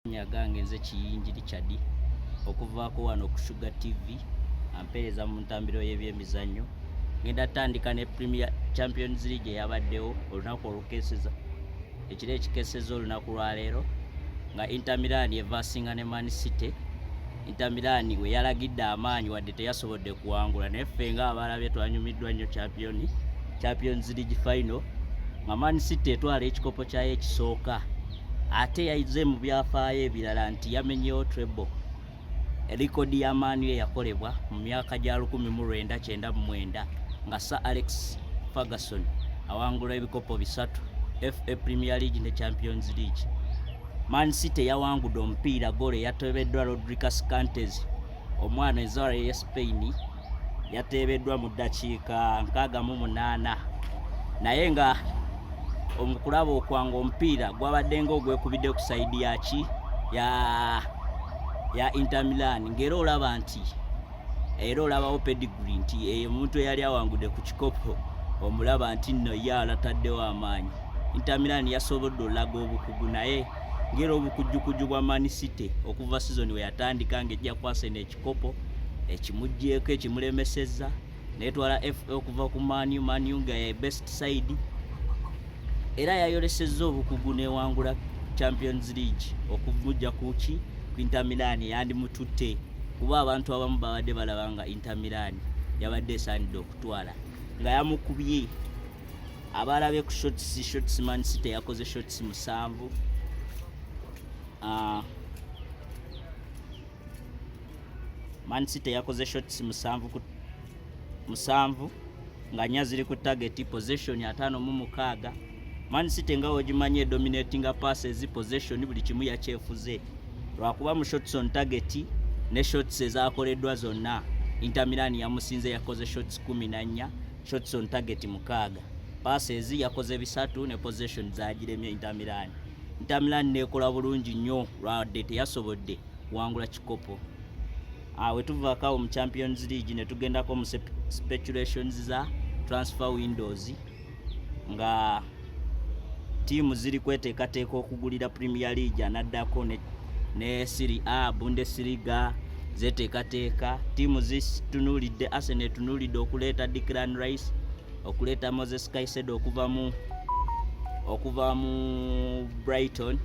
Amannya gange nze Kiyingi Richard okuvaako wano ku Sugar TV ampeereza mu ntambiro y'ebyemizannyo. Ngenda tandika ne Premier Champions League eyabaddewo olunaku olukeeseza ekiro ekikeeseza olunaku lwaleero nga Inter Milan evasinga ne Man City. Inter Milan we yalagidde amaanyi wadde teyasobodde kuwangula naye ffe nga abalabye twanyumiddwa nnyo Champions League final nga Man City etwala ekikopo kyayo ekisooka ate yayize mu byafaayo ebirala nti yamenyewo treble likodi ya Man U eyakolebwa mu myaka gya 1999 nga Sir Alex Ferguson awangula ebikopo bisatu FA Premier League ne Champions League. Man City yawangudde omupiira goolo eyateebeddwa Rodriguez Cantes omwana enzaalwa ey'e Spain yateebeddwa mu ddakiika 68 naye nga omukulaba okwanga omupiira gwabadde nga ogwekubidde ku sayidi yaki ya Inter Milan ng'era olaba nti era olabawo pedigree nti eyo omuntu eyali awangudde ku kikopo omulaba nti nno ye alataddewo amaanyi. Inter Milan yasobodde olaga obukugu naye ng'era obukujjukujju bwa Man City okuva sizoni we yatandika ng'ejja kwasena ekikopo ekimuggyeko ekimulemesezza netwala FA okuva ku Man U, Man U nga ye best side era yayolesezza obukugu newangula Champions League okumujja kuki ku Inter Milan yandimututte kuba abantu abamu babadde balaba nga Inter Milan yabadde esaanidde okutwala nga yamukubye abalabye ku shots Man City yakoze shots 7. Man City yakoze shots 7 ku 7 nga 4 ziri ku target, possession 56. Man City nga ogimanyi edominatinga passes, possession, buli kimu yakyefuze lwakuba mu shots on target ne shots ezakoleddwa zonna Inter Milan yamusinze, yakoze shots 14, shots on target 6, passes yakoze 3 ne possession zagiremye Inter Milan. Inter Milan nekola bulungi nnyo lwadde teyasobodde kuwangula kikopo. We tuvaako awo mu Champions League ne tugendako mu speculations za transfer windows nga ttiimu ziri kweteekateeka okugulira Premier League anaddako ne Serie A, Bundesliga zeteekateeka. Ttiimu zitunuulidde, Arsenal etunuulidde okuleeta Declan Rice, okuleeta Moses Caicedo okuva mu Brighton,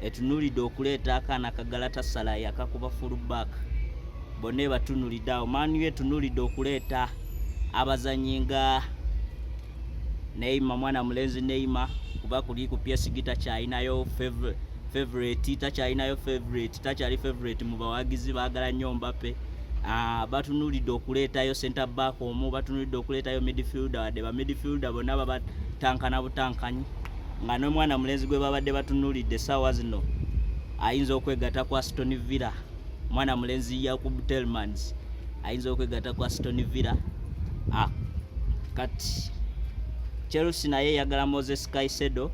etunuulidde okuleeta akaana ka Galatasaray akakuba full back. Bonna ebatunuulidde awo. Man U etunuulidde okuleeta abazanyi nga Neymar, mwana mulenzi Neymar, kuba kuli ku PSG takyalinayo favorite, takyalinayo favorite, takyali favorite mu bawagizi, baagala nnyo Mbappe. Batunuulidde okuleetayo center back omu, batunuulidde okuleetayo midfielder, wadde ba midfielder bonna babatankana butankanyi nga n'omwana mulenzi gwe babadde batunuulidde essaawa zino ayinza okwegatta ku Aston Villa, omwana mulenzi Yakub Tielemans ayinza okwegatta ku Aston Villa. Kati Chelsea naye eyagala Moses Caicedo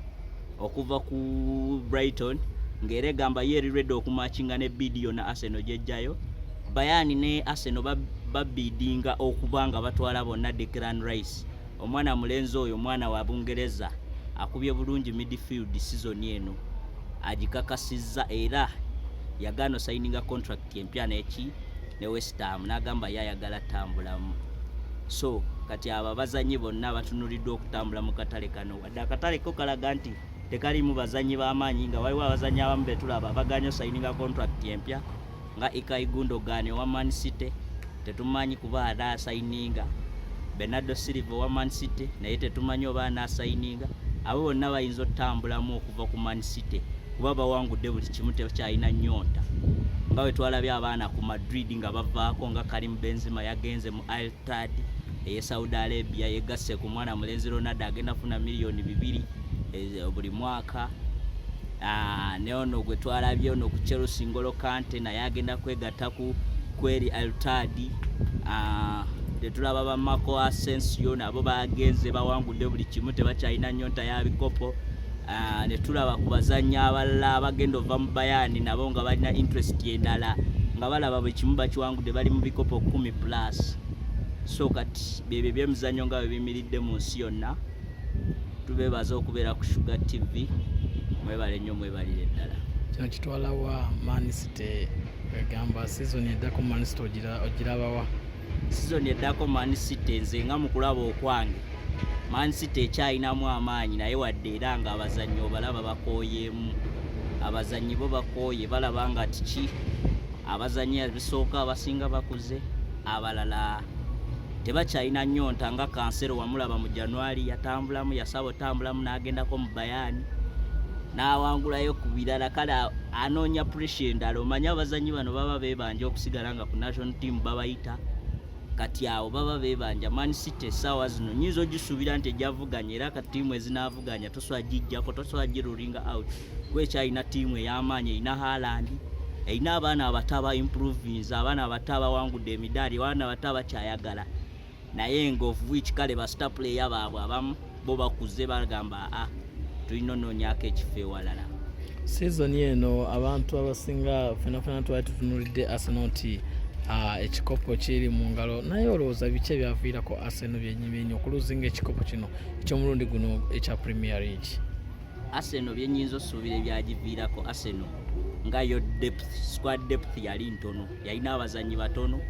okuva ku Brighton ng'era egamba ye eri ready okumatchinga ne bid yonna Arsenal gyejjayo. Bayern ne Arsenal babidinga okuba nga batwala bonna Declan Rice, omwana mulenzi oyo omwana wa Bungereza akubye bulungi midfield season eno agikakasizza era yagaana osayininga contract empya neki ne West Ham n'agamba ye ayagala tambulamu. So kati abo abazanyi bonna batunuliddwa okutambula mu katale kano, wadde akatale ko kalaga nti tekalimu bazanyi b'amaanyi nga waliwo abazanyi abamu betulaba abaganye osayininga contract empya nga Ilkay Gundogan owa Man City, tetumanyi kuba anaasayininga. Bernardo Silva owa Man City naye tetumanyi oba anaasayininga. Abo bonna bayinza otambulamu okuva ku Man City kuba bawangudde buli kimu, tekyalina nnyonta nga bwe twalabye abaana ku Madrid nga bavaako nga Karim Benzema yagenze mu Al Ittihad eye Saudi Arabia, yegasse ku mwana mulenzi Ronaldo agenda funa miliyoni 2 buli mwaka. Ne ono gwe twalabye ono ku Chelsea, Ngolo Kante, naye agenda kwegatta ku kweri Al Ittihad. Tetulaba ba Marco Asensio nabo bagenze bawangudde buli kimu, tebakyalina nnyonta ya bikopo. Ne tulaba ku bazannyi abalala abagenda ova mu Bayern nabo nga balina interest endala nga balaba buli kimu bakiwangudde, bali mu bikopo 10 plus. So kati byebyo ebyemizannyo nga bwe biyimiridde mu nsi yonna. Tubeebaza okubeera ku Sugar TV. Mwebale nnyo, mwebalire ddala. Kino kitwala wa Man City? Egamba season eddako Man City ogirabawa? Season eddako Man City, nze nga mu kulaba okwange, Man City ekyalinamu amaanyi, naye wadde era nga abazannyi obalaba bakooyeemu, abazannyi bo bakooye, balaba nga tiki abazannyi ebisooka abasinga bakuze, abalala tebakyalina nnyonta. Nga Cancelo wamulaba mu January yatambulamu, yasaba otambulamu n'agendako mu Bayern n'awangulayo ku birala. Kale anoonya pressure endala. Omanye abazannyi bano baba beebanja okusigala nga ku national team babayita, kati awo baba beebanja. Man City essaawa zino nyinza ogisuubira nti ejavuganya, era ka ttiimu ezinaavuganya tosobola gijjako, tosobola girulinga out, kuba ekyalina ttiimu ey'amaanyi, erina Haaland, erina abaana abato aba improvinga, abaana abato abawangudde emidaali, abaana abato abakyayagala, naye nga of which kale ba star player baabwe abamu bo bakuze, bagamba aa tulina onoonyako ekifo ewalala. Season eno abantu abasinga fena fena twali tutunulidde Arsenal nti ekikopo kiri mu ngalo, naye olowooza biki ebyaviirako Arsenal byenyini okuluzinga ekikopo kino ekyomulundi guno ekya Premier League? Arsenal byenyinza osuubira ebyagiviirako, Arsenal nga yo depth, squad depth yali ntono, yalina abazannyi batono,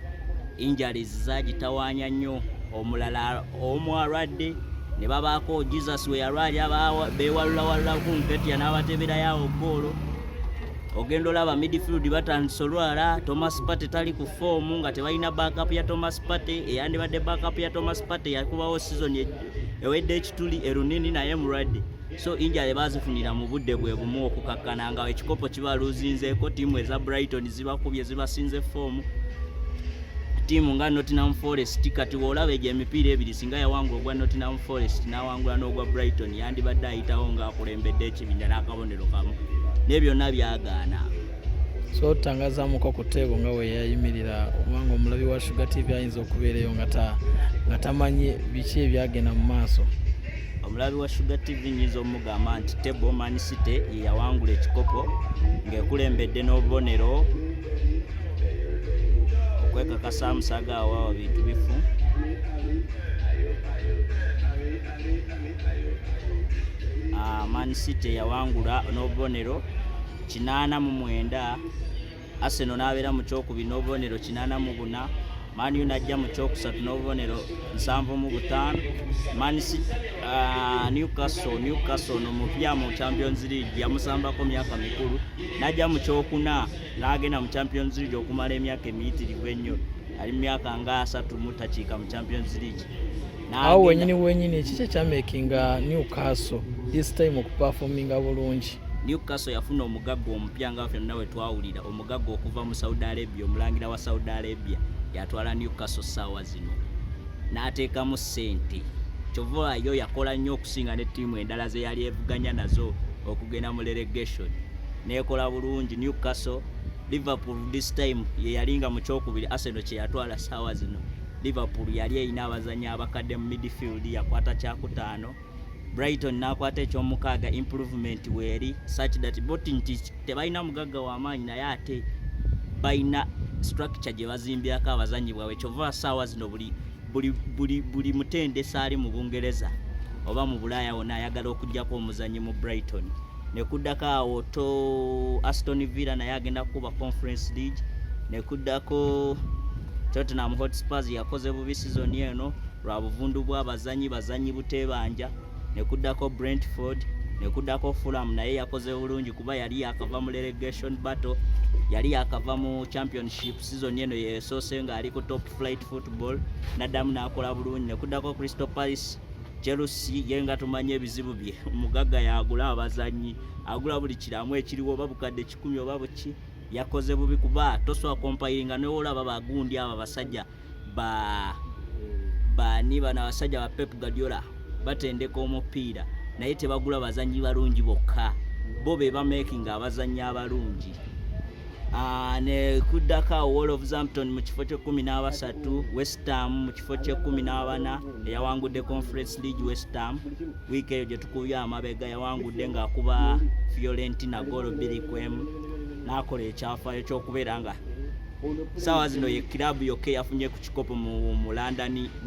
injuries zagitawaanya nnyo. Omulala omu alwadde ne babaako Jesus we yalwali beewalulawalulaku Nketiah n'abateberayo awo goolo. Ogenda olaba midfield batandise olwala, Thomas Partey tali ku form, nga tebalina backup ya Thomas Partey. Eyandibadde backup ya Thomas Partey yakubawo season ewedde ekituli erunini, naye mulwadde, so injury bazifunira mu budde bwe bumu okukakkana nga ekikopo kibaluzinzeeko. Ttiimu eza Brighton zibakubye, zibasinze form, ttiimu nga Nottingham Forest. Kati woolaba egyo emipiira ebiri, singa yawangula ogwa Nottingham Forest n'awangula n'ogwa Brighton, yandibadde ayitawo ng'akulembedde ekibinja n'akabonero kamu, naye byonna byagaana. So tangazaamuko ku table nga we yayimirira, kubanga omulabi wa Sugar TV ayinza okubeereyo nga tamanyi biki ebyagenda mu maaso. Omulabi wa Sugar TV nyinza omugamba nti table, Man City ye yawangula ekikopo ng'ekulembedde n'obubonero okwekakasa amusaga awo bintu bifu. Man City yawangula n'obubonero 89, Arsenal n'abeera mu kyokubiri n'obubonero 84, Man U n'ajja mu kyokusatu n'obubonero 75. Man City, Newcastle ono mupya mu Champions League, yamusambako myaka mikulu, n'ajja mu kyokuna n'agenda mu Champions League okumala emyaka emiyitirivu ennyo, ali mu myaka nga 30 mu takiika mu Champions League. Awo wenyini wenyini kiki ekyamakinga Newcastle this time okuperforminga bulungi? Newcastle yafuna omugagga omupya, nga ffenna we twawulira, omugagga okuva mu Saudi Arabia, omulangira wa Saudi Arabia yatwala Newcastle ssaawa zino n'ateekamu ssente. Kyova yo yakola nnyo okusinga ne ttiimu endala ze yali evuganya nazo okugenda mu relegation, neekola bulungi Newcastle. Liverpool this time ye yalinga mu kyokubiri, Arsenal kye yatwala ssaawa zino. Liverpool yali erina abazannyi abakadde mu midfield, yakwata kyakutaano. Brighton n'akwata ekyomukaaga. Improvement weeri such that bot nti tebalina mugagga w'amaanyi, naye ate balina structure gye bazimbyako abazannyi bwabwe. Kyova saawa zino buli mutendesi ali mu Bungereza oba mu Bulaaya wonna ayagala okugjako omuzannyi mu Brighton. Nekuddako awo to Aston Villa, naye agenda kukuba Conference League. Nekuddako Tottenham Hotspurs, yakoze bubi season eno lwa buvundu bw'abazannyi, bazannyi buteebanja. Nekuddako Brentford, nekuddako Fulham, naye yakoze bulungi kuba yali yakava mu relegation battle, yali yakava mu Championship, season eno yesoose ng'ali ku top flight football, naddamu n'akola bulungi. Nekuddako Crystal Palace. Chelsea ye nga tumanyi ebizibu bye, omugagga yagula abazannyi, agula buli kiramu ekiriwo, oba bukadde 100 oba buki. Yakoze bubi kuba tosobola comparinga newolaba bagundi abo abasajja ba bani bano, abasajja ba Pep Guardiola batendeka omupiira, naye tebagula bazannyi balungi bokka, bo be bamakinga abazannyi abalungi. Ne kuddako awo Wolverhampton mu kifo ky'e13, West Ham mu kifo ky'e14 eyawangudde Conference League. West Ham wiiki eyo gye tukubye amabega yawangudde ng'akuba Fiorentina golo 2-1, n'akola ekyafaayo ky'okubeera nga saawa zino ye kiraabu yokka eyafunye ku kikopo mu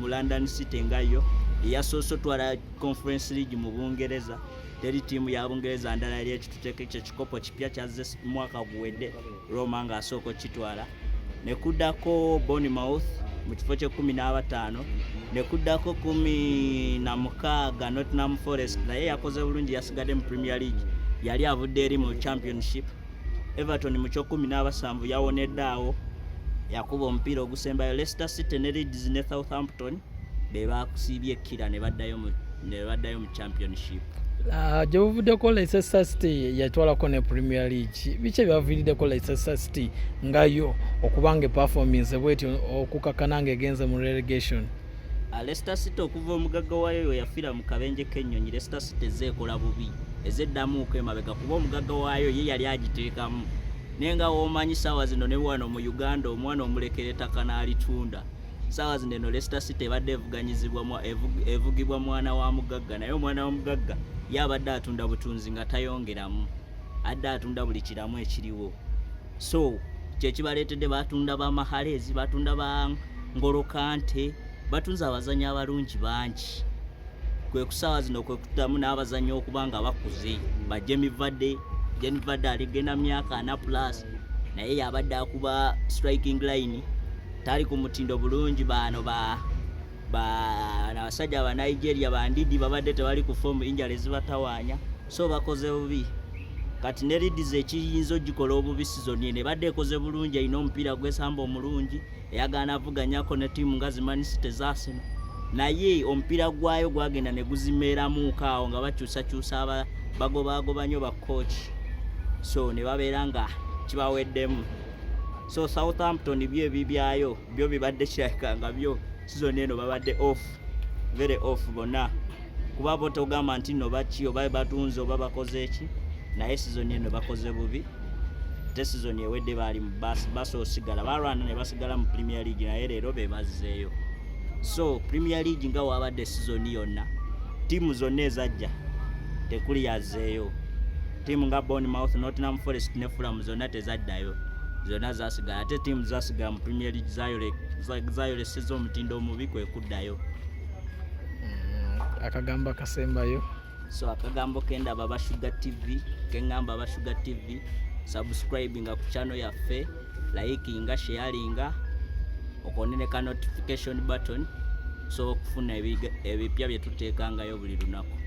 London City, nga yo eyasoose otwala Conference League mu Bungereza. Teri ttiimu ya Bungereza ndala yali ekituteeko ekyo kikopo kipya kyazze mwaka guwedde, Roma ng'asooka okukitwala. Ne kuddako Bournemouth mu kifo ky'e 15, ne kuddako 16 Nottingham Forest, naye yakoze bulungi, yasigadde mu Premier League, yali avudde eri mu Championship. Everton mu ky'e17 yawonedde awo, yakuba omupiira ogusembayo. Leicester City ne Leeds ne Southampton be bakusiibye ekkira ne baddayo mu Championship. Ah, gye buvuddeko Leicester City yatwalako ne Premier League. Biki ebyaviiriddeko Leicester City nga yo okuba nga eperformance bwetyo okukakana nga egenze mu relegation? Ah, Leicester City okuva omugagga waayo we yafiira mu kabenje k'ennyonyi, Leicester City ezeekola bubi, ezeddamuuko emabega, kuba omugagga waayo ye yali agiteekamu. Naye nga woomanyi saawa zino ne wano mu Uganda omwana omulekera ettaka n'alitunda. Saawa zino eno Leicester City ebadde evuganyizibwa evugibwa mwana wa mugagga, naye omwana wa mugagga ye abadde atunda butunzi nga tayongeramu, adde atunda buli kiramu ekiriwo. So kyekibaleetedde batunda ba Mahrez, batunda ba N'Golo Kante, batunze abazanyi abalungi bangi. Kwe kusaawa zino kwe kuddamu n'abazanyi okuba nga bakuze, ba Jamie Vardy. Jamie Vardy aligenda myaka 40 plus, naye yabadde akuba striking line, tali ku mutindo bulungi. Baano ba abasajja ba Nigeria, ba Ndidi, babadde tebali ku form, injury zibatawaanya, so bakoze bubi. Kati ne Leeds ekiyinza ogikola obubi, season eno ebadde ekoze bulungi, erina omupiira gwesamba omulungi, eyagaana avuganyako ne ttiimu nga zi Man City za Arsenal, naye omupiira gwayo gwagenda ne guzimeeramuuko awo nga bakyusakyusa, bagobaagoba nnyo ba coach, so ne babeera nga kibaweddemu. So Southampton byo ebibyayo byo bibadde kirabika nga byo season eno babadde off, very off bonna, kuba bo togamba nti nno baki oba batunze oba bakoze eki, naye season eno bakoze bubi. Ate season ewedde baali mu basoosigala balwana ne basigala mu Premier League, naye leero be bazzeeyo. So Premier League nga wabadde season yonna, ttiimu zonna ezajja tekuli yazzeeyo. Ttiimu nga Bournemouth, Nottingham Forest ne Fulham zonna tezaddayo, zonna zasigala. Ate ttiimu zasigala mu Premier League zayoleseza omutindo omubi, kwe kuddayo. Akagambo akasembayo? So akagambo kendaba aba Sugar TV, keŋŋamba aba Sugar TV, subscribinga ku channel yaffe, likinga, sharinga, okone ne ka notification button, so okufuna ebipya bye tuteekangayo buli lunaku.